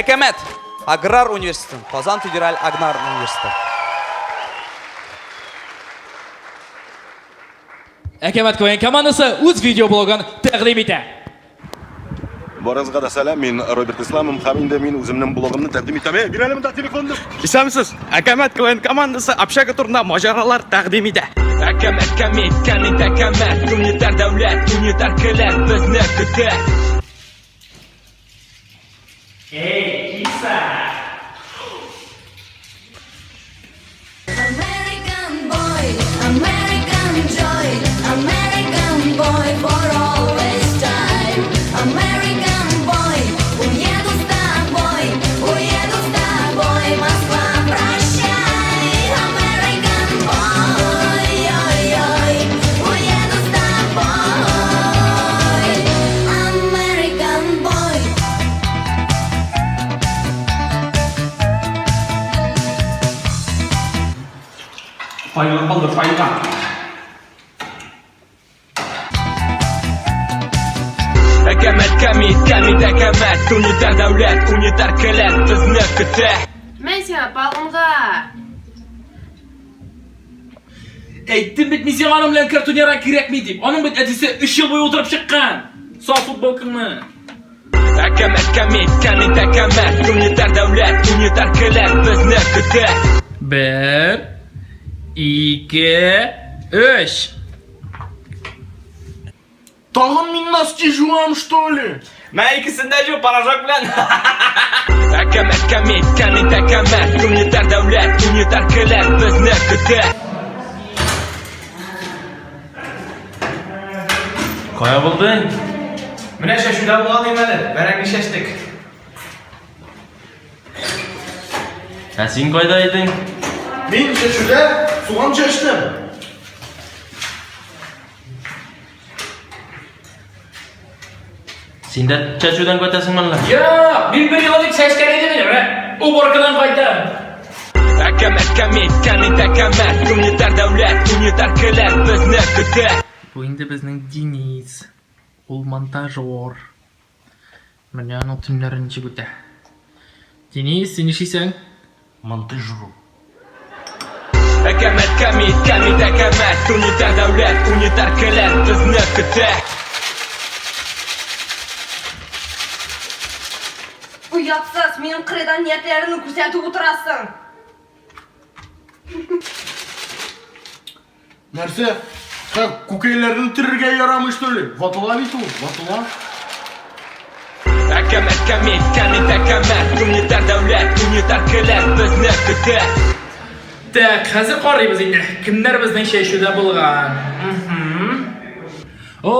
Әкәмәт аграр университеты, Казан федераль аграр университеты. Әкәмәт КВН командасы үз видеоблогын тәкъдим итә. Барыгызга да сәлам, мин Роберт Исламов һәм инде мин үземнең блогымны тәкъдим итәм. Эй, бир әле монда телефонны. Исәнмесез! Әкәмәт КВН командасы общага турында маҗаралар тәкъдим итә. Әкәмәт кәмит, кәмит әкәмәт, Унитар дәүләт, унитар келәт безне көтә. Эй, киса! American boy, American joy, American boy for always time. American boy, уеду с тобой, уеду с тобой, Москва, прощай. American boy, ой-ой, уеду с тобой. American boy. Файлны калдыр, файлга. Әкәмәт кәмит, кәмит әкәмәт, Унитар дәүләт, унитар келәт безне көтә. Мә сиңа палымга. Әйттем бит мин сиңа аның белән картонера кирәкми дип. Аның бит әтисе 3 ел буе утырып чыккан. Сал футболкаңны. Әкәмәт кәмит, кәмит әкәмәт, Унитар дәүләт, унитар келәт безне көтә. Бер, ике, өч. Тагын мин носки жуам, что ли? Мә икесен дә җу, порошок белән. Әкәмәт кәмит, кәмит әкәмәт, Унитар дәүләт, унитар келәт безне көтә. Кая булдың? Менә чәчүдә булган идем әле, бәрәңге чәчтек. Ә син кайда идең? Мин чәчүдә суган чәчтем. Син дә чәчүдән кайтасың мәллә? Юк, мин бер ел элек чәчкән идем инде, менә уборкадан кайтам. Әкәмәт кәмит, кәмит әкәмәт, Унитар дәүләт, унитар келәт безне көтә. Бу инде безнең Денис. Ул монтажер. Менә аның төннәре ничек үтә. Денис, син нишлисең? Монтажеру. Әкәмәт кәмит, кәмит әкәмәт, Унитар дәүләт, унитар келәт безне көтә. Оятсыз, минем кырыйдан ниятләреңне күрсәтеп утырасың. Нәрсә? Как, күкәйләрне үтерергә ярамый, что ли? Ватыла бит ул, ватыла. Әкәмәт кәмит, кәмит әкәмәт, Унитар дәүләт, унитар келәт безне көтә. Так, хәзер карыйбыз инде. Кемнәр безнең чәчүдә булган? О,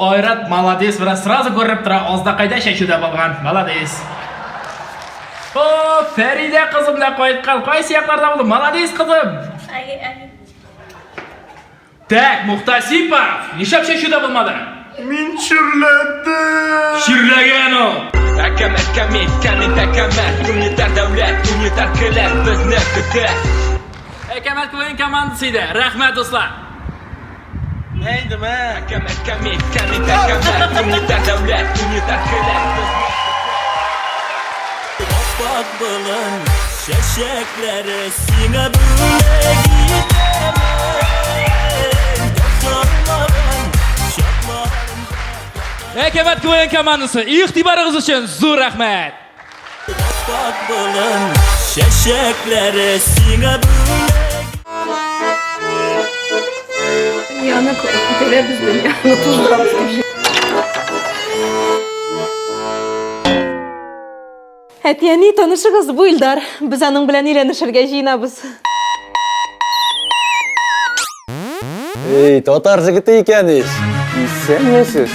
Айрат, молодец, менә сразу күренеп тора, азда кайда чәчүдә булган. Молодец. О, Фәридә кызым да кайткан. Кайсы якларда булды? Молодец, кызым. Так, Мухтасипов, нишләп чәчүдә булмады? Мин чирләдем. Чирләгән ул. Әкәмәт кәмит, кәмит әкәмәт, Унитар дәүләт, унитар келәт безне көтә. Әкәмәт КВН командасы иде. Рәхмәт, дуслар. Мә инде, мә. Әкәмәт кәмит, кәмит әкәмәт, Унитар дәүләт, унитар келәт безне көтә. Аппак болын чәчәкләре сиңа бүләк итәмен. Ташлармаган чакларымда Әкәмәт КВН командасы, игътибарыгыз өчен зур рәхмәт. Аппак болын чәчәкләре сиңа бүләк Дөньяны күтәрәбез, дөньяны туздырабыз дип. Әти-әни, танышыгыз, бу Илдар. Без аның белән өйләнешергә җыенабыз. Эй, татар җегете икән ич. Исәнмесез.